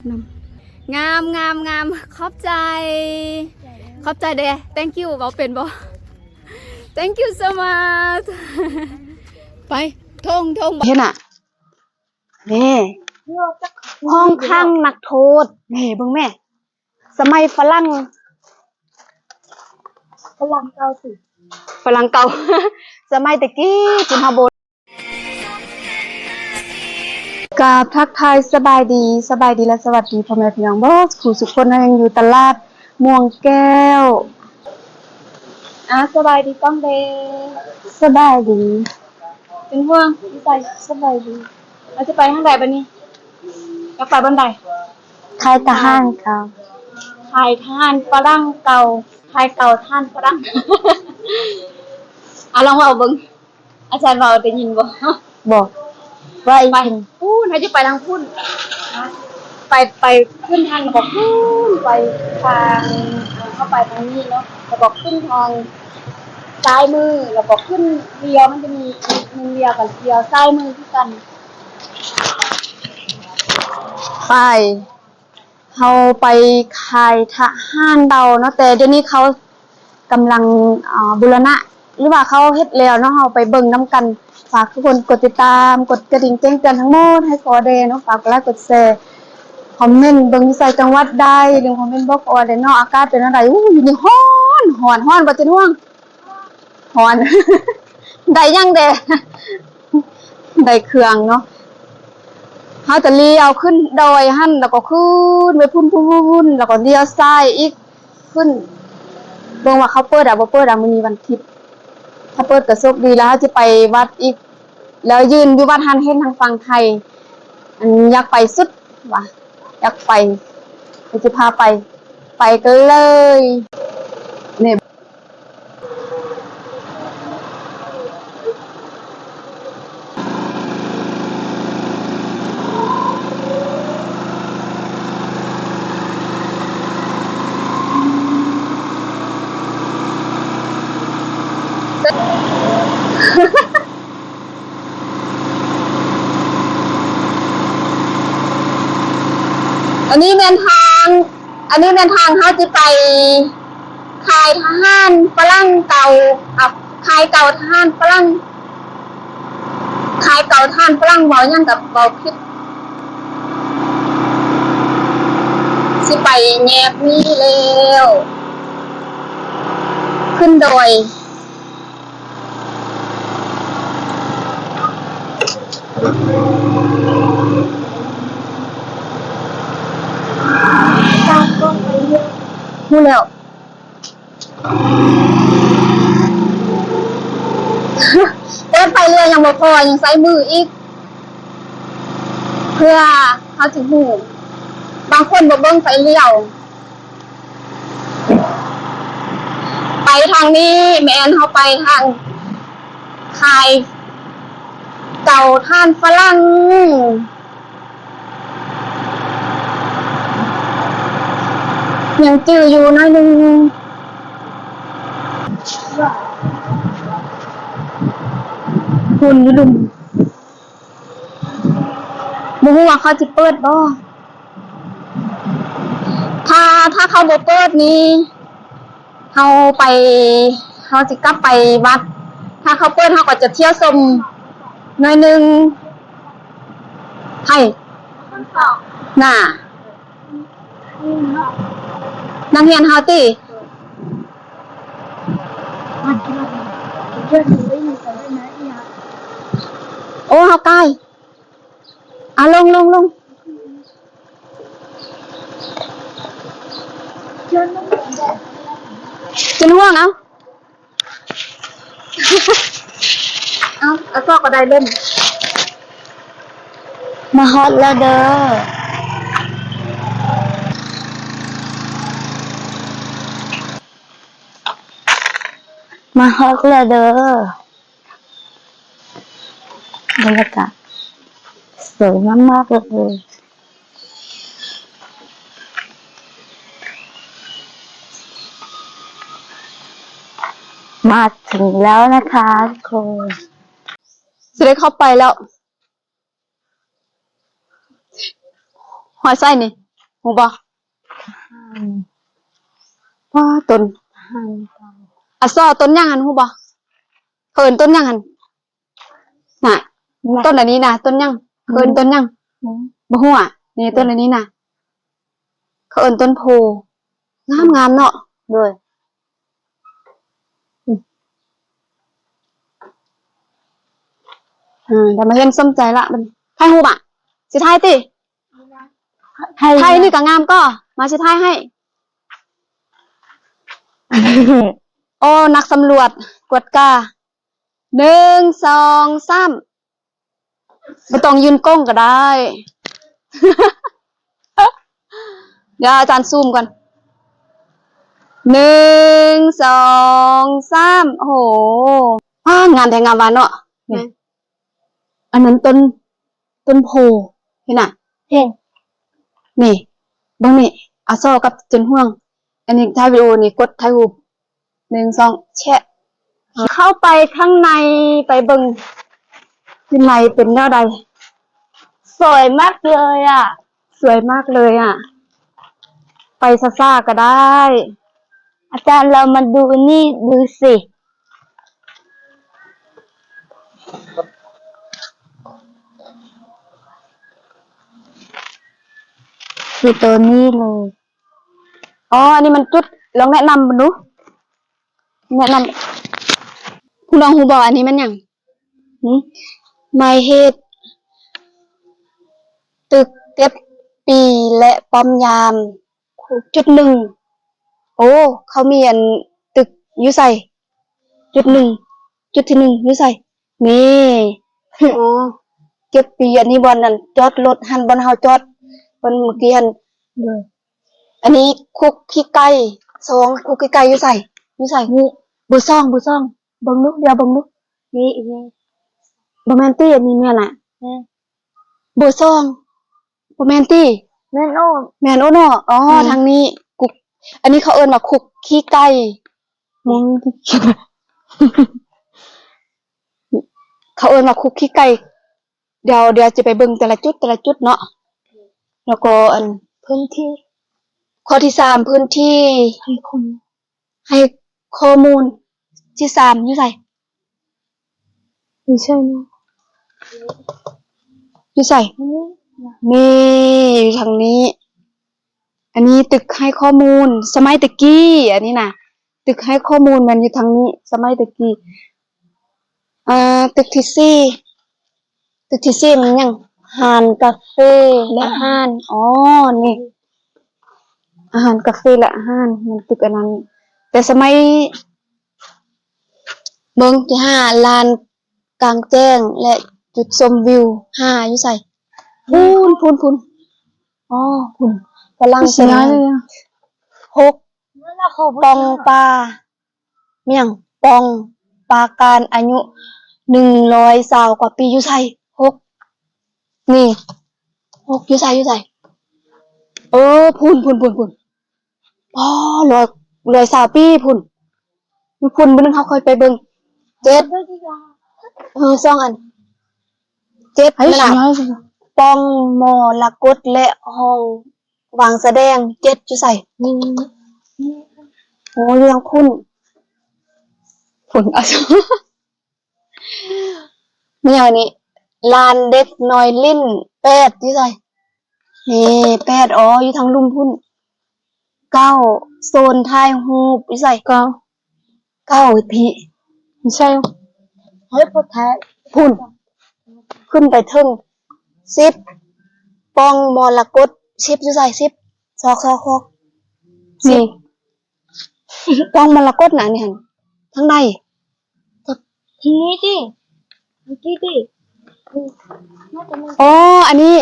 ງາມ ງາມ ງາມ ຂອບໃຈ ຂອບໃຈເດ້. Thank you ເວົ້າເປັນບໍ່? Thank you so much. ໄປ ທົ່ງ ທົ່ງ ເຫັນນະ ນີ້ ຫ້ອງຂັງນັກໂທດ ນີ້ເບິ່ງແມ້ ສະໄໝຝຣັ່ງ ຝຣັ່ງເກົ່າ ສະໄໝແຕ່ກີ້ ຈຸນເຮົາໂບ ກາບທັກທາຍສະບາຍດີ ສະບາຍດີ ແລະ ສະຫວັດດີພໍ່ແມ່ພີ່ນ້ອງເບິດສູ່ສູ່ຄົນ. ເຮົາຍັງຢູ່ຕະຫຼາດມ່ວງແກ້ວ. ອາ ສະບາຍດີກ້ອງເດ້. ສະບາຍດີ. ເປັນຫ່ວງ ຢູ່ໃສ? ສະບາຍດີ. ເຮົາຈະໄປທາງໃດບັດນີ້? ຢາກໄປບ່ອນໃດ? ຄ້າຍທະຫານເກົ່າ. ຄ້າຍທະຫານຝຣັ່ງເກົ່າ. ຄ້າຍເກົ່າທະຫານຝຣັ່ງ. ອາ ລອງເວົ້າເບິ່ງ. ອາຈານເວົ້າໄດ້ຍິນບໍ່? ບໍ່ ວ່າອີກ ໄປພຸ້ນ ເຮົາຈະໄປທາງພຸ້ນ ໄປ ໄປຂຶ້ນທາງ ແລ້ວກໍຂຶ້ນໄປທາງ ເຂົ້າໄປທາງນີ້ເນາະ ແລ້ວກໍຂຶ້ນທາງຊ້າຍມື ແລ້ວກໍຂຶ້ນລ້ຽວ ມັນຈະມີອີກໜຶ່ງລ້ຽວ ກໍລ້ຽວຊ້າຍມືຄືກັນ. ໄປ ເຮົາໄປຄ້າຍທະຫານເກົ່າເນາະ ແຕ່ດຽວນີ້ເຂົາກຳລັງ ອາ ບູລະນະ ຫຼືວ່າເຂົາເຮັດແລ້ວເນາະ ເຮົາໄປເບິ່ງນຳກັນ. ຝາກທຸກຄົນກົດຕິດຕາມ ກົດກະດິ່ງແຈ້ງເຕືອນທັງໝົດໃຫ້ຂໍແດ່ເນາະ ຝາກກົດໄລກົດແຊ ຄອມເມັນເບິ່ງຢູ່ໃສ ຈັງຫວັດໃດ ຫຼືຄອມເມັນບອກຂໍແດ່ເນາະ. ອາກາດເປັນແນວໃດ? ອູ້ ຢູ່ນີ້ຮ້ອນ ຮ້ອນ ຮ້ອນບໍ່ ເຈັນຫ່ວງ? ຮ້ອນ ໄດ້ຫຍັງແດ່? ໄດ້ເຄື່ອງເນາະ. ເຮົາຈະລ້ຽວຂຶ້ນດອຍຫັ້ນ ແລ້ວກໍຂຶ້ນໄປພຸ້ນໆໆ ແລ້ວກໍລ້ຽວຊ້າຍອີກ ຂຶ້ນ ເບິ່ງວ່າເຂົາເປີດ ອາ ບໍ່ເປີດ ອາ ມື້ນີ້ວັນທິດ ຖ້າເປີດກໍໂຊກດີ ແລ້ວເຮົາຈະໄປວັດອີກ ແລ້ວຢືນຢູ່ວັດຫັ້ນເຫັນທາງຝັ່ງໄທ ອັນ ຢາກໄປສຸດວ່າ ຢາກໄປ ເຮົາຈະພາໄປ ໄປກັນເລີຍ ນີ້. ອັນນີ້ແມ່ນທາງ ອັນນີ້ແມ່ນທາງເຮົາຊິໄປຄ້າຍທະຫານຝຣັ່ງເກົ່າ ອາ ຄ້າຍເກົ່າທະຫານຝຣັ່ງ ຄ້າຍເກົ່າທະຫານຝຣັ່ງ ເວົ້າຫຍັງກໍເວົ້າຜິດ. ຊິໄປແຍກນີ້ແລ້ວ ຂຶ້ນດອຍ. ຮູ້ແລ້ວ ເປີດໄຟລ້ຽວຍັງບໍ່ພໍ ຍັງໃຊ້ມືອີກ ເພື່ອເຮົາຊິຮູ້ ບາງຄົນບໍ່ເບິ່ງໄຟລ້ຽວ. ໄປທາງນີ້ແມ່ນເຮົາໄປທາງຄ້າຍເກົ່າທະຫານຝຣັ່ງ ຍັງຈື່ຢູ່ໜ້ອຍໜຶ່ງ ຝຸ່ນຢູ່ລຸ່ມ. ບໍ່ຮູ້ວ່າເຂົາຊິເປີດບໍ່ ຖ້າ ຖ້າເຂົາບໍ່ເປີດນີ້ ເຮົາໄປ ເຮົາຊິກັບໄປວັດ ຖ້າເຂົາເປີດເຮົາກໍຈະທ່ຽວຊົມໜ້ອຍໜຶ່ງ. ໃຜ ໜ້າ ນັກຮຽນເຮົາຕິ? ໂອ້ ເຮົາກາຍ ອາ ລົງ ລົງ ລົງ ເປັນຫ່ວງ ເອົາ. ເອົາ ເອົາຊອກກໍໄດ້ເຫຼັ້ນ. ມາຮອດແລ້ວເດີ ມາຮອດແລ້ວເດີ. ບັນຍາກາດສວຍງາມມາກເລີຍ. ມາເຖິງແລ້ວນະຄະທຸກຄົນ ຊິໄດ້ເຂົ້າໄປແລ້ວ. ຮອດໃສນີ້? ຮູ້ບໍ່? ປາ ຕົ້ນ ອັກສອນຕົ້ນຫຍັງຫັ້ນ ຮູ້ບໍ່? ເຂົາເອີ້ນຕົ້ນຫຍັງຫັ້ນ? ນະ ນະ ຕົ້ນອັນນີ້ນະ ຕົ້ນຫຍັງ? ອືມ ເອີ້ນຕົ້ນຫຍັງ? ອືມ ບໍ່ຮູ້ອະ. ນີ້ ອືມ ຕົ້ນອັນນີ້ນະ ເຂົາເອີ້ນຕົ້ນໂພ. ງາມ ງາມເນາະ. ໂດຍ ອືມ ອ່າ ດຽວມາເຫັນສົມໃຈລະບັດນີ້. ຖ່າຍຮູບອະ? ຊິຖ່າຍຕິ? ຖ່າຍນີ້ກະງາມກໍ ມາຊິຖ່າຍໃຫ້. ໂອ້ ນັກສຳຫຼວດກວດກາ. ໜຶ່ງ ສອງ ສາມ ບໍ່ຕ້ອງຢືນກົ້ງກໍໄດ້. ດຽວອາຈານຊູມກ່ອນ. ໜຶ່ງ ສອງ ສາມ ໂອ້ໂຫ ວ້າ ງາມແທ້ ງາມວ່າເນາະ. ນີ້ ແມ່ນ ອັນນັ້ນຕົ້ນ ຕົ້ນໂພ ເຫັນນະ? ເຫັນ. ນີ້ ເບິ່ງນີ້ ອາຊໍກັບຈົນຫ່ວງ. ອັນນີ້ຖ່າຍວິດີໂອ ນີ້ກົດຖ່າຍຮູບ. ໜຶ່ງ ສອງ ແຊະ. ເຂົ້າໄປຂ້າງໃນ ໄປເບິ່ງຢູ່ໃນເປັນແນວໃດ. ສວຍມາກເລີຍອະ. ສວຍມາກເລີຍອະ. ໄປຊ້າໆກໍໄດ້. ອາຈານ ເຮົາມາດູນີ້ດູຊິ. ຄືໂຕນີ້ເລີຍ. ອໍ ອັນນີ້ມັນຈຸດ ລອງແນະນຳເບິ່ງດູ. ແນະນຳ ຜູ້ນ້ອງຮູ້ບໍ່ ອັນນີ້ແມ່ນຫຍັງ? ຫື? ໝາຍເຫດ ຕຶກເກັບປີ້ ແລະ ປ້ອມຍາມ ຈຸດໜຶ່ງ. ໂອ້ ເຂົາມີອັນຕຶກຢູ່ໃສ? ຈຸດໜຶ່ງ ຈຸດທີໜຶ່ງຢູ່ໃສ? ນີ້. ອໍ ເກັບປີ້ ອັນນີ້ບ່ອນນັ້ນ ຈອດລົດຫັ້ນ ບ່ອນເຮົາຈອດ ບ່ອນເມື່ອກີ້ຫັ້ນ. ໂດຍ. ອັນນີ້ຄຸກຂີ້ໄກ່. ສອງ ຄຸກຂີ້ໄກ່ຢູ່ໃສ? ຢູ່ໃສ? ນີ້ ເບີສອງ ເບີສອງ ເບິ່ງດູ ດຽວເບິ່ງດູ. ນີ້ອີກນີ້ ບໍ່ແມ່ນຕິ? ອັນນີ້ແມ່ນລະ. ແມ່ນ. ເບີສອງ ບໍ່ແມ່ນຕິ? ແມ່ນໂອ. ແມ່ນໂອເນາະ. ອໍ ອືມ ທາງນີ້ ຄຸກ ອັນນີ້ເຂົາເອີ້ນວ່າຄຸກຂີ້ໄກ່. ບໍ່ມີ ເຂົາເອີ້ນວ່າຄຸກຂີ້ໄກ່. ດຽວ ດຽວຈະໄປເບິ່ງແຕ່ລະຈຸດ ແຕ່ລະຈຸດເນາະ. ແລ້ວກໍອັນ ພື້ນທີ່ ຂໍ້ທີສາມ ພື້ນທີ່ ໃຫ້ຂໍ້ມູນ ໃຫ້ຂໍ້ມູນ ທີສາມ ຢູ່ໃສ? ຢູ່ໃສເນາະ? ຢູ່ໃສ? ນີ້ ຢູ່ທາງນີ້. ອັນນີ້ຕຶກໃຫ້ຂໍ້ມູນສະໄໝແຕ່ກີ້ ອັນນີ້ນະ ຕຶກໃຫ້ຂໍ້ມູນແມ່ນຢູ່ທາງນີ້ ສະໄໝແຕ່ກີ້. ອ່າ ຕຶກທີສີ່ ຕຶກທີສີ່ມັນຫຍັງ? ຮ້ານກາເຟ ແລະ ຮ້ານ ອໍ ນີ້ ອາຫານກາເຟ ແລະ ຮ້ານ ມັນຕຶກອັນນັ້ນ ແຕ່ສະໄໝ ເບິ່ງທີຫ້າ ລານກາງແຈ້ງ ແລະ ຈຸດຊົມວິວ ຫ້າ ຢູ່ໃສ? ພຸ້ນ ພຸ້ນ ພຸ້ນ ອໍ ພຸ້ນ ກຳລັງເປັນ ຫົກ ປ່ອງປາ ແມ່ນຫຍັງ? ປ່ອງປາການ ອາຍຸໜຶ່ງຮ້ອຍຊາວກວ່າປີ ຢູ່ໃສ? ຫົກ ນີ້ ຫົກ ຢູ່ໃສ? ຢູ່ໃສ? ເອີ ພຸ້ນ ພຸ້ນ ພຸ້ນ ພຸ້ນ ອໍ ຮ້ອຍ ຮ້ອຍຊາວປີພຸ້ນ ຢູ່ພຸ້ນ ມື້ໜຶ່ງເຮົາຄ່ອຍໄປເບິ່ງ. ເຈັດ ເອີ ສອງອັນ ເຈັດ ນັ້ນລະ ປ່ອງມໍລະກົດ ແລະ ຫ້ອງ ວາງສະແດງ ເຈັດ ຢູ່ໃສ? ໂອ້ ຢູ່ທາງພຸ້ນ ພຸ້ນ ແມ່ນຫຍັງນີ້? ລານເດັກນ້ອຍຫຼິ້ນ ແປດ ຢູ່ໃສ? ນີ້ ແປດ ອໍ ຢູ່ທາງລຸ່ມພຸ້ນ. ເກົ້າ ໂຊນຖ່າຍຮູບ ຢູ່ໃສ? ເກົ້າ ເກົ້າ ພີ້ ບໍ່ໃຊ່ ເຮີ້ຍ ພໍຖ່າຍ ພຸ້ນ ຂຶ້ນໄປເທິງ. ສິບ ປ່ອງມໍລະກົດ ສິບ ຢູ່ໃສ? ສິບ ຊອກ ຊອກ ຊອກ ສິບ ປ່ອງມໍລະກົດນະ ອັນນີ້ຫັ້ນ ທາງໃດ? ທາງນີ້ຕິ ເມື່ອກີ້ຕິ ອໍ ອັນນີ້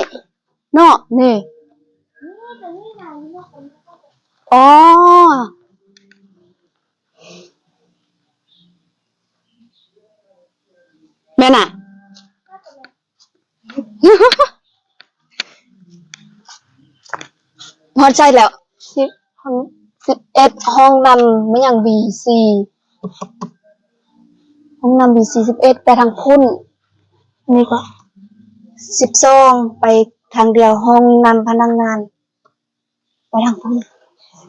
ເນາະ ນີ້ ອໍ ແມ່ນນະ ຮອດໃສແລ້ວ? ສິບ ສິບເອັດ ຫ້ອງນ້ຳ ແມ່ນຫຍັງ ວີຊີ ຫ້ອງນ້ຳ ວີຊີ ສິບເອັດ ໄປທາງພຸ້ນ ນີ້ກໍ ສິບສອງ ໄປທາງດຽວ ຫ້ອງນ້ຳພະນັກງານ. ໄປທາງພຸ້ນ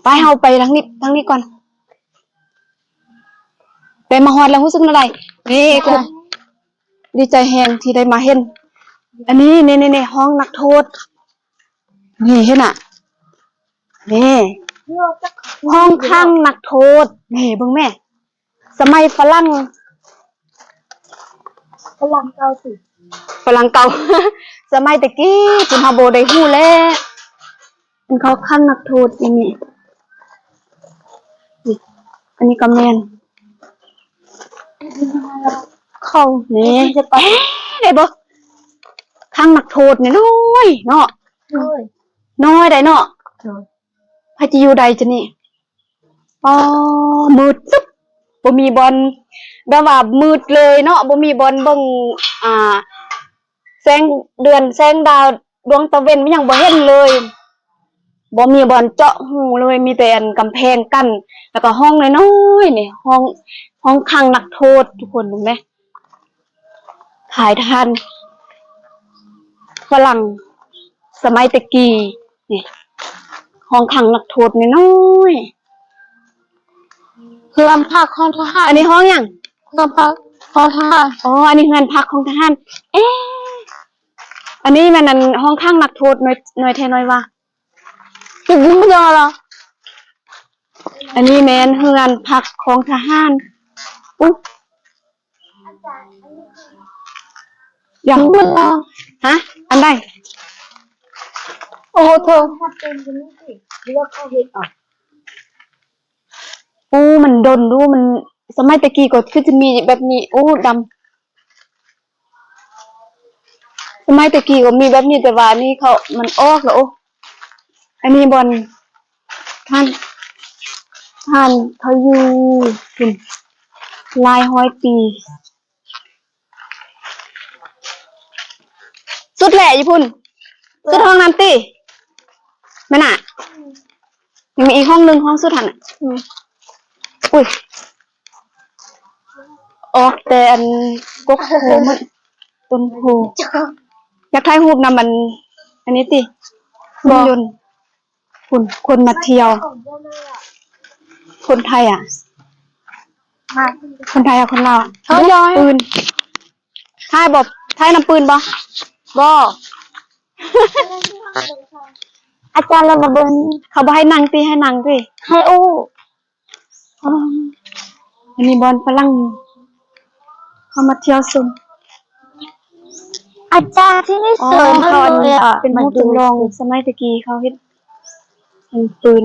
ໄປ ເຮົາໄປທາງນີ້ ທາງນີ້ກ່ອນ. ໄດ້ມາຮອດແລ້ວ ຮູ້ສຶກແນວໃດ? ນີ້ ດີໃຈ ດີໃຈແຮງທີ່ໄດ້ມາເຫັນ. ອັນນີ້ ນີ້ ນີ້ ນີ້ ຫ້ອງນັກໂທດ. ນີ້ ເຫັນນະ? ນີ້ ຫ້ອງຂັງນັກໂທດ. ນີ້ ເບິ່ງແມ້. ສະໄໝຝຣັ່ງ ຝຣັ່ງເກົ່າຕິ ຝຣັ່ງເກົ່າ ສະໄໝແຕ່ກີ້ ເພິ່ນເຮົາບໍ່ໄດ້ຮູ້ແລ້ວ. ເປັນຫ້ອງຂັງນັກໂທດອີ່ນີ້. ອັນນີ້ກໍແມ່ນ ເຂົ້າ ນີ້ ເອີ ໄດ້ບໍ່? ຂັງນັກໂທດນ້ອຍໆເນາະ ນ້ອຍໄດ໋ເນາະ. ໃຜຈະຢູ່ໄດ້ຈະນີ້? ອໍ ມືດຕຶບ ບໍ່ມີບ່ອນ ແບບວ່າມືດເລີຍເນາະ ບໍ່ມີບ່ອນເບິ່ງ ອ່າ ແສງເດືອນ ແສງດາວ ດວງຕາເວັນ ມັນຍັງບໍ່ເຫັນເລີຍ. ບໍ່ມີບ່ອນເຈາະຮູເລີຍ ມີແຕ່ອັນກຳແພງກັ້ນ ແລ້ວກໍຫ້ອງນ້ອຍໆນີ້ ຫ້ອງ ຫ້ອງຂັງນັກໂທດ. ທຸກຄົນເບິ່ງແມ້ ຂາຍທານຝຣັ່ງສະໄໝແຕ່ກີ້. ນີ້ ຫ້ອງຂັງນັກໂທດນ້ອຍໆ. ເຮືອນພັກຂອງທະຫານ. ອັນນີ້ຫ້ອງຫຍັງ? ເຮືອນພັກຂອງທະຫານ. ອໍ ອັນນີ້ເຮືອນພັກຂອງທະຫານ. ເອ ອັນນີ້ແມ່ນ ອັນ ຫ້ອງຂັງນັກໂທດ ນ້ອຍ ນ້ອຍແທ້ນ້ອຍວ່າ. ຈະຍິງບໍ່ຍອມລະ. ອັນນີ້ແມ່ນເຮືອນພັກຂອງທະຫານ. ອຸ ຢ່າງພຸ້ນເນາະ. ຮະ? ອັນໃດ? ໂອ້ໂທ ໂອ້ ມັນດົນດູ ມັນ ສະໄໝແຕ່ກີ້ກໍຄືຈະມີແບບນີ້. ໂອ້ ດຳ. ສະໄໝແຕ່ກີ້ກໍມີແບບນີ້ ແຕ່ວ່າອັນນີ້ເຂົາ ມັນອອກແລ້ວ. ໂອ້ ອັນນີ້ບ່ອນທ່ານ ທ່ານເຂົາຢູ່ພຸ້ນ ຫຼາຍຮ້ອຍປີ. ສຸດແຫຼະຢູ່ພຸ້ນ ສຸດຫ້ອງນັ້ນຕິ ແມ່ນນະ? ຍັງມີອີກຫ້ອງໜຶ່ງ ຫ້ອງສຸດຫັ້ນນະ. ອືມ ອຸ້ຍ ອອກແຕ່ອັນກົກໂພໝົດ ຕົ້ນໂພ. ຢາກຖ່າຍຮູບນຳອັນ ອັນນີ້ຕິ ເຮືອນຍົນ. ຄົນ ຄົນມາທ່ຽວ ຄົນໄທອະ ຄົນໄທອະ ຄົນລາວອະ ເຂົາຍ້ອຍ ປືນ ຖ່າຍບໍ່? ຖ່າຍນຳປືນບໍ່? ບໍ່. ອາຈານລະມາເບິ່ງ ເຂົາບໍ່ໃຫ້ນັ່ງຕິ ໃຫ້ນັ່ງຕິ ໃຫ້ອູ້. ອໍ ອັນນີ້ບ່ອນຝຣັ່ງເຂົາມາທ່ຽວຊົມ. ອາຈານ ທີ່ນີ້ ອໍ ສວຍ ເຂົາອັນ ເປັນຮູບຈຳລອງສະໄໝແຕ່ກີ້ ເຂົາເຮັດເປັນປືນ.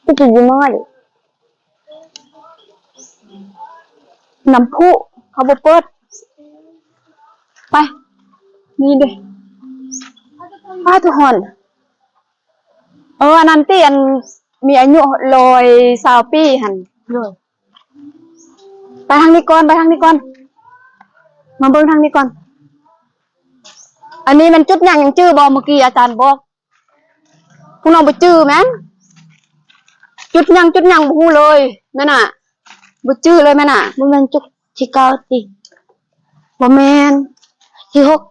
ຄືຊິຢູ່ມາເດ. ນ້ຳພຸ ເຂົາບໍ່ເປີດ. ໄປ ນີ້ເດ ປ້າ ທຸກຄົນ. ເອີ ອັນນັ້ນຕິ ອັນມີອາຍຸຮ້ອຍຊາວປີຫັ້ນ. ໂດຍ. ໄປທາງນີ້ກ່ອນ ໄປທາງນີ້ກ່ອນ ມາເບິ່ງທາງນີ້ກ່ອນ. ອັນນີ້ແມ່ນຈຸດຫຍັງ ຍັງຈື່ບໍ່? ເມື່ອກີ້ອາຈານບອກ ພວກນ້ອງບໍ່ຈື່ແມ່ນ ຈຸດຫຍັງ ຈຸດຫຍັງບໍ່ຮູ້ເລີຍແມ່ນນະ ບໍ່ຈື່ເລີຍແມ່ນນະ. ບໍ່ແມ່ນຈຸດທີເກົ້າຕິ? ບໍ່ແມ່ນ ທີຫົກ.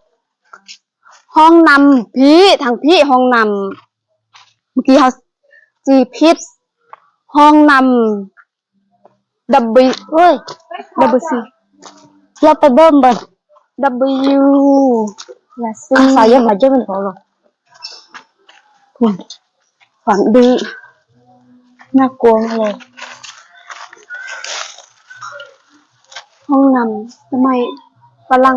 ຫ້ອງນ້ຳພີ້ ທາງພີ້ຫ້ອງນ້ຳ ເມື່ອກີ້ເຮົາຈື່ຜິດ ຫ້ອງນ້ຳ ດັບເບິນ ໂອ້ຍ ດັບເບິນຊີ ລອງໄປເບິ່ງເບິ່ງ ດັບເບິນຢູ ລາຊີ ອາສາ ເຢັບມາເຈັບມັນພໍບໍ່? ພຸ້ນ ຝັງດື້ ໜ້າກົວມາກເລີຍ. ຫ້ອງນ້ຳສະໄໝຝຣັ່ງ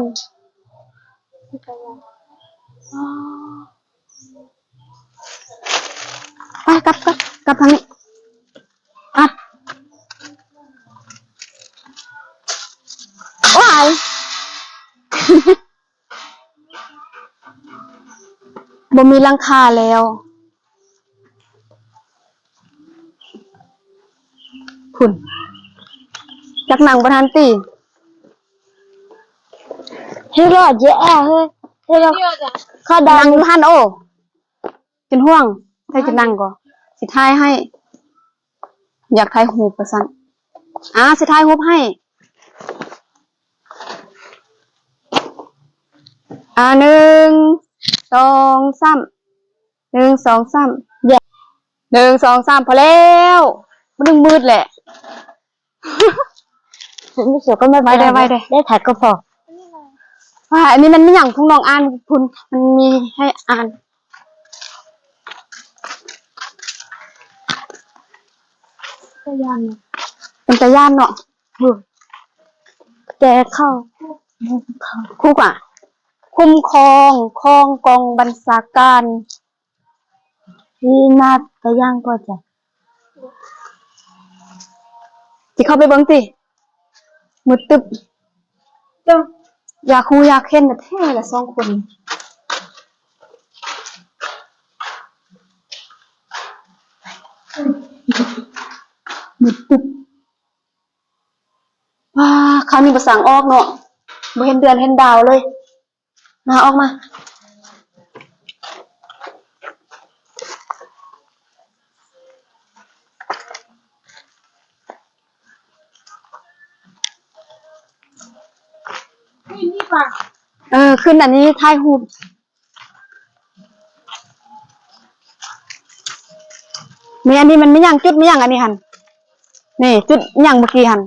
ອໍ ໄປ ກັບ ກັບ ກັບທາງນີ້ ອັດ ໂອ້ຍ ບໍ່ມີຫຼັງຄາແລ້ວ ພຸ້ນ ຈັກນັ່ງບໍ່ທັນຕິ ເຮີລອດເຢແອເຮີ ເຮີລອດ ເຂົາດັງ ນັ່ງຢູ່ຫັ້ນ ໂອ້ ເປັນຫ່ວງ ໃຜຈະນັ່ງກໍ ຊິຖ່າຍໃຫ້ ຢາກຖ່າຍຮູບວ່າຊັ້ນ ອາ ຊິຖ່າຍຮູບໃຫ້. ອ່າ ໜຶ່ງ ສອງ ສາມ ໜຶ່ງ ສອງ ສາມ ໜຶ່ງ ສອງ ສາມ ພໍແລ້ວ ມັນຍັງມືດແຫຼະ. ໄວເດີ້ ໄວເດີ້ ໄດ້ຖ່າຍກໍພໍ. ວ່າ ອັນນີ້ມັນມີຫຍັງ ພວກນ້ອງອ່ານພຸ້ນ ມັນມີໃຫ້ອ່ານ. ຕາຢ້ານເນາະ ເປັນຕາຢ້ານເນາະ. ແຈເຂົ້າ ຄຸກອະ ຄຸ້ມຄອງ ຄອງກອງບັນຊາການ. ນີ້ໜ້າຕາຢ້ານກໍຈະ ຊິເຂົ້າໄປເບິ່ງຕິ ມືດຕຶບ. ຢາກຮູ້ຢາກເຫັນແທ້ລະສອງຄົນ ມືດຕຶບ. ວ້າ ຄາວນີ້ບໍ່ສ້າງອອກເນາະ ບໍ່ເຫັນເດືອນເຫັນດາວເລີຍ. ມາ ອອກມາ. ເອີ ຂຶ້ນອັນນີ້ຖ່າຍຮູບ. ແມ່ ອັນນີ້ມັນມີຫຍັງ ຈຸດມີຫຍັງອັນນີ້ຫັ້ນ? ນີ້ ຈຸດຫຍັງເມື່ອກີ້ຫັ້ນ?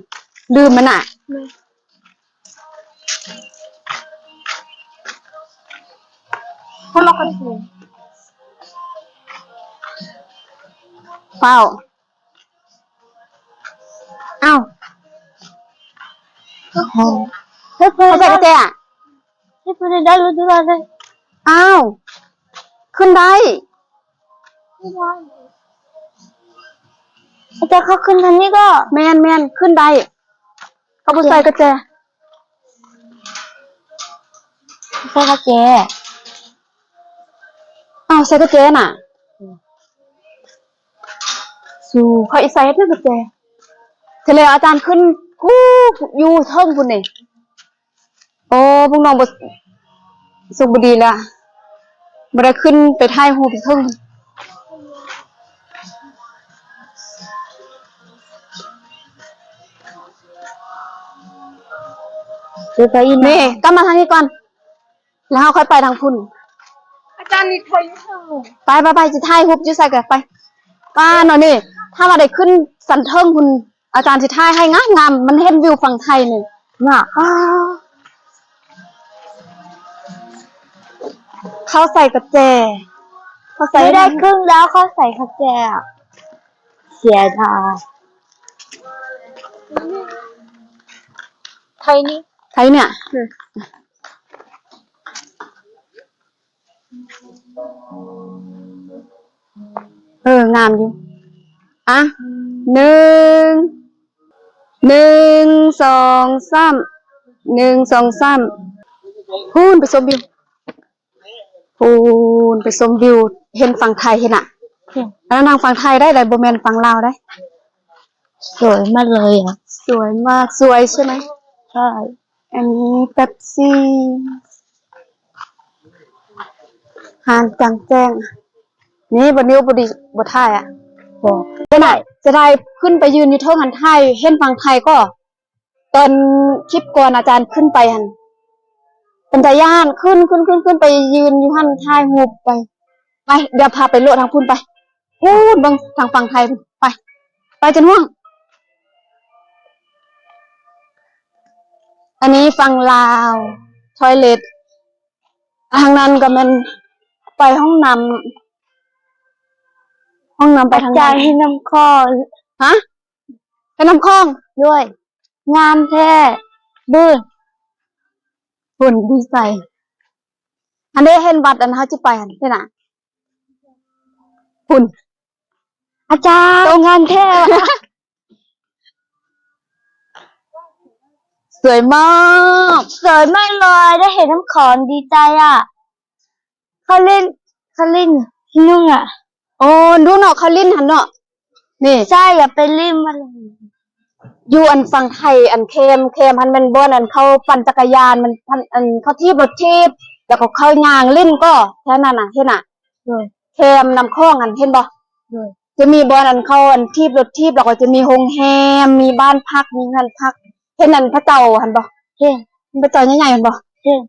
ລືມມັນນະ. ເຝົ້າ. ອ້າວ ເຮັດເພິ່ນ ເຂົາໃສ່ກະແຈອະ ເຮັດເພິ່ນໄດ້ລົດຢູ່ລະເດ້. ອ້າວ ຂຶ້ນໄດ້ ອາຈານ ເຂົາຂຶ້ນທາງນີ້ກໍ ແມ່ນໆ ຂຶ້ນໄດ້ ເຂົາບໍ່ໃສ່ກະແຈ. ໃສ່ກະແຈ. ອ້າວ ໃສ່ກະແຈນະ. ສູ ເຂົາອີກໃສ່ເຮັດຫຍັງກະແຈ. ເທື່ອແລ້ວອາຈານຂຶ້ນກູ້ຢູ່ເທິງພຸ້ນເດ. ໂອ້ ພວກນ້ອງບໍ່ ສຸກບໍ່ດີລະ ບໍ່ໄດ້ຂຶ້ນໄປຖ່າຍຮູບຢູ່ເທິງ. ເດີນໄປອີກ ນີ້ ກັບມາທາງນີ້ກ່ອນ ແລ້ວເຮົາຄ່ອຍໄປທາງພຸ້ນ. ອາຈານ ນີ້ຖ່າຍຢູ່ເທິງ ໄປ ໄປ ໄປ ຊິຖ່າຍຮູບຢູ່ໃສກະໄປ. ປ້າເນາະ ນີ້ ຖ້າວ່າໄດ້ຂຶ້ນຊັ້ນເທິງພຸ້ນ ອາຈານຊິຖ່າຍໃຫ້ງາມໆ ມັນເຫັນວິວຝັ່ງໄທນີ້ນະ. ອ້າ ເຂົາໃສ່ກະແຈ ເຂົາໃສ່ ໄດ້ຄຶ່ງແລ້ວ ເຂົາໃສ່ກະແຈ. ເສຍດາຍ ໄທນີ້ ໄທນີ້ ອືມ. ເອີ ງາມຢູ່. ອະ ໜຶ່ງ ໜຶ່ງ ສອງ ສາມ ໜຶ່ງ ສອງ ສາມ. ພຸ້ນ ໄປຊົມວິວ ພຸ້ນ ໄປຊົມວິວ ເຫັນຝັ່ງໄທເຫັນນະ. ອັນນັ້ນຝັ່ງໄທໄດ໋ ບໍ່ແມ່ນຝັ່ງລາວໄດ໋. ສວຍມາກເລີຍອະ ສວຍມາກ. ສວຍໃຊ່ໄໝ? ໃຊ່. ອັນນີ້ເປັບຊີ ຮ້ານກາງແຈ້ງ. ນີ້ບໍ່ນິວບໍ່ດີ ບໍ່ຖ່າຍອະ. ບໍ່ ເສຍດາຍ ເສຍດາຍ ຂຶ້ນໄປຢືນຢູ່ເທິງຫັ້ນ ຖ່າຍເຫັນຝັ່ງໄທກໍ ຕອນຄລິບກ່ອນອາຈານຂຶ້ນໄປຫັ້ນ ເປັນຕາຢ້ານ. ຂຶ້ນ ຂຶ້ນ ຂຶ້ນ ຂຶ້ນໄປຢືນຢູ່ຫັ້ນ ຖ່າຍຮູບໄປ. ໄປ ດຽວພາໄປເລາະທາງພຸ້ນໄປ. ພຸ້ນ ເບິ່ງທາງຝັ່ງໄທ ໄປ ໄປຈົນຮ່ວງ. ອັນນີ້ຝັ່ງລາວ ທອຍເລັດ. ທາງນັ້ນກໍແມ່ນໄປຫ້ອງນ້ຳ ຫ້ອງນ້ຳໄປທາງນັ້ນ. ອາຈານ ເຫັນນ້ຳຂອງ. ຮະ? ເຫັນນ້ຳຂອງ? ໂດຍ. ງາມແທ້. ເບິ່ງ ພຸ້ນ ດີໃຈ. ອັນເດ ເຫັນວັດອັນເຮົາຈະໄປຫັ້ນ ເຫັນນະ. ພຸ້ນ ອາຈານ ໂຕງາມແທ້ຫວາ. ສວຍມາກ ສວຍມາກເລີຍ ໄດ້ເຫັນນ້ຳຂອງ ດີໃຈອະ. ເຂົາຫຼິ້ນ ເຂົາຫຼິ້ນທີ່ໜຶ່ງອະ. ໂອ້ ດູເນາະ ເຂົາຫຼິ້ນຫັ້ນເນາະ. ນີ້ ໃຊ່ ຢ່າໄປຫຼິ້ນມັນ. ຢູ່ອັນຝັ່ງໄທ ອັນແຄມ ແຄມຫັ້ນແມ່ນບ່ອນອັນເຂົາປັ່ນຈັກກະຍານ ມັນ ອັນເຂົາຖີບລົດຖີບ ແລ້ວກໍເຂົາຍ່າງຫຼິ້ນກໍ ແຖວນັ້ນນະ ເຫັນນະ. ໂດຍ. ແຄມນ້ຳຂອງຫັ້ນ ເຫັນບໍ່? ໂດຍ. ຈະມີບ່ອນອັນເຂົາອັນຖີບລົດຖີບ ແລ້ວກໍຈະມີໂຮງແຮມ ມີບ້ານພັກ ມີເຮືອນພັກ. ເຫັນອັນພະເຈົ້າຫັ້ນບໍ່? ເຫັນ. ພະເຈົ້າໃຫຍ່ໆຫັ້ນບໍ່? ເຫັນ.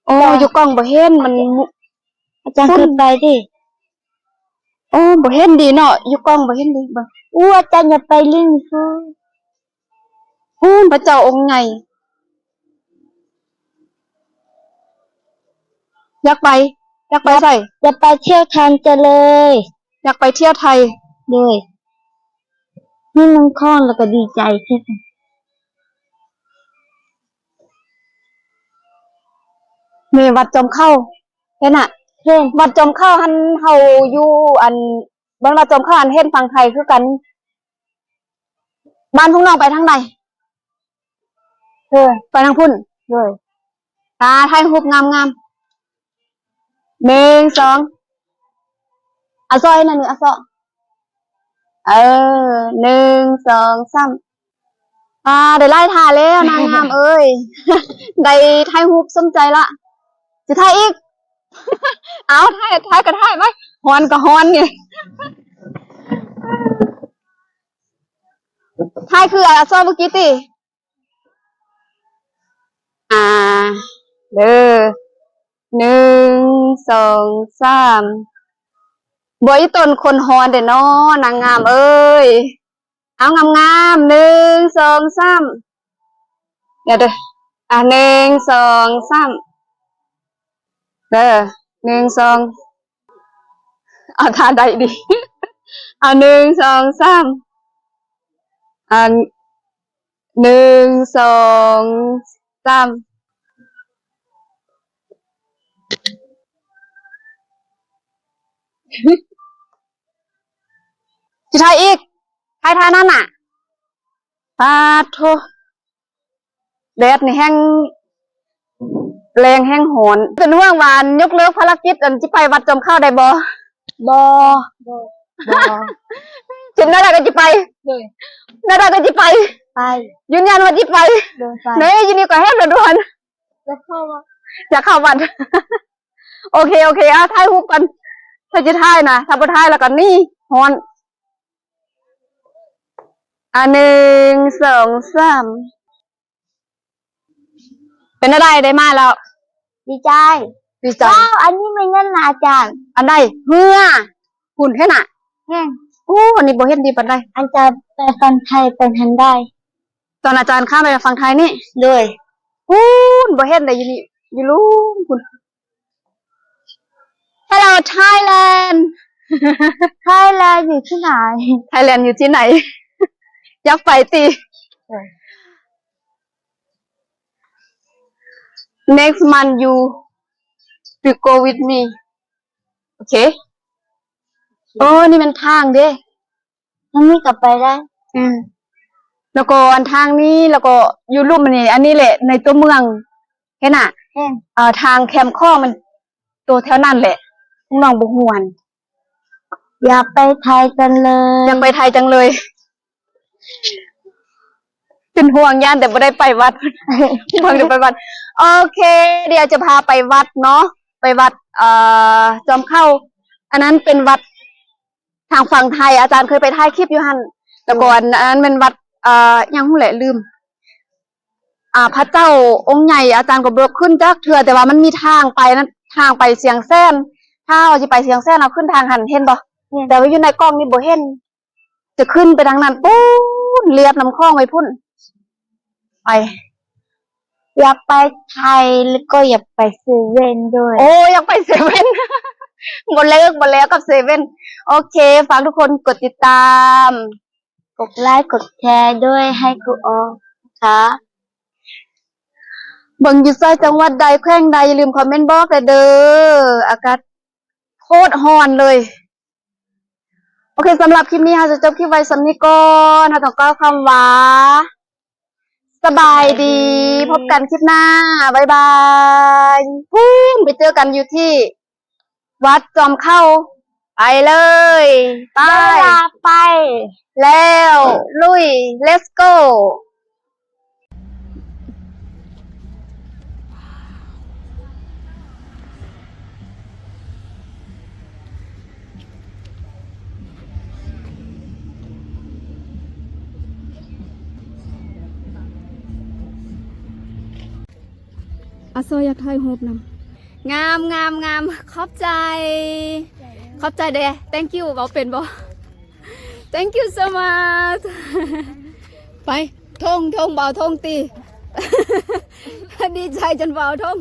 ໂອ້ ຢູ່ກ້ອງບໍ່ເຫັນ ມັນ ອາຈານເຄີຍໄປເດ້. ໂອ້ ບໍ່ເຫັນດີເນາະ ຢູ່ກ້ອງບໍ່ເຫັນດີ. ເບິ່ງ ໂອ້ ອາຈານຢ່າໄປຫຼິ້ນພຸ້ນ. ພຸ້ນ ພະເຈົ້າອົງໃຫຍ່. ຢາກໄປ ຢາກໄປໃສ? ຢາກໄປທ່ຽວທ່ານຈະເລີຍ. ຢາກໄປທ່ຽວໄທ. ໂດຍ. ມີເມືອງຄອນແລ້ວກໍດີໃຈຄືກັນ. ນີ້ວັດຈອມເຄົ້າ ເຫັນນະ? ເຫັນ. ວັດຈອມເຄົ້າຫັ້ນ ເຮົາຢູ່ອັນ ບ້ານວັດຈອມເຄົ້າຫັ້ນ ເຫັນຝັ່ງໄທຄືກັນ. ບ້ານພວກນ້ອງໄປທາງໃດ? ເອີ ໄປທາງພຸ້ນ. ໂດຍ. ຕາ ຖ່າຍຮູບງາມໆ. ໜຶ່ງ ສອງ ອາຊໍ ເຮັດແນວນີ້ ອາຊໍ. ເອີ ໜຶ່ງ ສອງ ສາມ. ອາ ໄດ້ຫຼາຍທ່າແລ້ວ ນາງງາມເອີຍ. ໄດ້ຖ່າຍຮູບສົມໃຈລະ. ຊິຖ່າຍອີກ. ເອົາ ຖ່າຍ ຖ່າຍກໍຖ່າຍໄວ້. ຮ້ອນກໍຮ້ອນນີ້. ຖ່າຍຄືອາຊໍມື້ກີ້ຕິ. ອາ ເດີ ໜຶ່ງ ສອງ ສາມ. ບໍ່ ອີ່ຕົນຄົນຮ້ອນເດ້ເນາະ ນາງງາມເອີຍ. ເອົາ ງາມໆ ໜຶ່ງ ສອງ ສາມ. ດຽວເດີ ອາ ໜຶ່ງ ສອງ ສາມ. ເດີ ໜຶ່ງ ສອງ. ເອົາ ທ່າໄດ້ດີ. ເອົາ ໜຶ່ງ ສອງ ສາມ. ອັນ ໜຶ່ງ ສອງ ສາມ. ຊິຖ່າຍອີກ ຖ່າຍທ່ານັ້ນນະ. ປາດໂທ້ ແດດນີ້ແຮງ ແລງແຮງຮ້ອນ. ເປັນຫ່ວງວ່າ ອັນ ຍົກເລີກພາລະກິດ ອັນ ຊິໄປວັດຈອມເຄົ້າໄດ້ບໍ່? ບໍ່ ບໍ່ ບໍ່. ຄິດແນວໃດກໍຊິໄປ? ໂດຍ. ແນວໃດກໍຊິໄປ? ໄປ. ຢືນຢັນວ່າຊິໄປ? ໂດຍ ໄປ. ເນ ຢູ່ນີ້ກໍແຮງຮ້ອນ. ຢາກເຂົ້າວັດ ຢາກເຂົ້າວັດ. ໂອເຄ ໂອເຄ ອ່ະ ຖ່າຍຮູບກ່ອນ ຖ້າຊິຖ່າຍນະ ຖ້າບໍ່ຖ່າຍແລ້ວກໍໜີ ຮ້ອນ. ອ່ະ ໜຶ່ງ ສອງ ສາມ. ເປັນແນວໃດ ໄດ້ມາແລ້ວ? ດີໃຈ ດີໃຈ. ວ້າວ ອັນນີ້ແມ່ນຫຍັງນະອາຈານ? ອັນໃດ? ເຮືອ. ພຸ້ນເຫັນນະ? ແມ່ນ. ໂອ້ ອັນນີ້ບໍ່ເຫັນດີປານໃດ. ອາຈານໄປຝັ່ງໄທ ໄປຫັ້ນໄດ້? ຕອນອາຈານຂ້າມໄປຝັ່ງໄທນີ້? ໂດຍ. ພຸ້ນ ບໍ່ເຫັນໄດ໋ ຢູ່ນີ້ ຢູ່ລຸ່ມພຸ້ນ. Hello Thailand. Thailand ຢູ່ທີ່ไหน? Thailand ຢູ່ທີ່ไหน? ຢາກໄປຕິ? ເອີ Next month you will go with me. ໂອເຄ. ໂອ້ ນີ້ແມ່ນທາງເດ້. ທາງນີ້ກໍໄປໄດ້. ອືມ ແລ້ວກໍອັນທາງນີ້ ແລ້ວກໍຢູ່ລຸ່ມອັນນີ້ ອັນນີ້ແຫຼະໃນຕົວເມືອງ ເຫັນນະ? ເຫັນ. ເອີ ທາງແຄມຂອງມັນ ຕົວແຖວນັ້ນແຫຼະ ນ້ອງບໍ່ຮູ້ຫັ້ນ. ຢາກໄປໄທຈັງເລີຍ ຢາກໄປໄທຈັງເລີຍ. ເປັນຫ່ວງ ຢ້ານແຕ່ບໍ່ໄດ້ໄປວັດ ເພິ່ນໄດ້ໄປວັດ. ໂອເຄ ດຽວຈະພາໄປວັດເນາະ ໄປວັດ ເອີ ຈອມເຄົ້າ. ອັນນັ້ນເປັນວັດ ທາງຝັ່ງໄທ ອາຈານເຄີຍໄປຖ່າຍຄລິບຢູ່ຫັ້ນ. ແລ້ວກໍ ໂດຍ ອັນ ອັນນັ້ນແມ່ນວັດ ເອີ ຫຍັງຮູ້ແຫຼະ ລືມ. ອ່າ ພະເຈົ້າອົງໃຫຍ່ ອາຈານກໍບໍ່ໄດ້ຂຶ້ນຈັກເທື່ອ ແຕ່ວ່າມັນມີທາງໄປນັ້ນ ທາງໄປຊຽງແສນ. ຖ້າເຮົາຊິໄປຊຽງແສນ ເຮົາຂຶ້ນທາງຫັ້ນ ເຫັນບໍ່? ເຫັນ. ແຕ່ວ່າຢູ່ໃນກ້ອງນີ້ບໍ່ເຫັນ. ຈະຂຶ້ນໄປທາງນັ້ນ ປູ້ນ ລຽບນ້ຳຂອງໄປພຸ້ນ. ໄປ ຢາກໄປໄທ ແລ້ວກໍຢາກໄປເຊເວັນດ້ວຍ. ໂອ້ ຢາກໄປເຊເວັນ ບໍ່ເລີກ ບໍ່ແລ້ວກັບເຊເວັນ. ໂອເຄ ຝາກທຸກຄົນກົດຕິດຕາມ ກົດໄລ ກົດແຊດ້ວຍ ໃຫ້ຄູອອກນະຄະ. ເບິ່ງຢູ່ໃສ ຈັງຫວັດໃດ ແຂວງໃດ ຢ່າລືມຄອມເມັນບອກແດ່ເດີ. ອາກາດໂຄດຮ້ອນເລີຍ. ໂອເຄ ສຳລັບຄລິບນີ້ ເຮົາຈະຈົບຄລິບໄວ້ສ່ຳນີ້ກ່ອນ. ເຮົາຕ້ອງກ່າວຄຳວ່າ ສະບາຍດີ ສະບາຍດີ ພົບກັນຄລິບໜ້າ ບາຍບາຍ. ພຸ້ນ ໄປເຈີກັນຢູ່ທີ່ວັດຈອມເຄົ້າ. ໄປເລີຍ ໄປ ໄປ ແລ້ວ ລຸຍ ເລັດໂກ. ອາຊໍ ຢາກຖ່າຍຮູບນຳ. ງາມ ງາມ ງາມ ຂອບໃຈ ຂອບໃຈເດ້. Thank you ເວົ້າເປັນບໍ່? Thank you so much. ໄປ ທົງ ທົງ ບໍ່ເອົາທົງຕິ? ດີໃຈຈົນບໍ່ເອົາທົງ.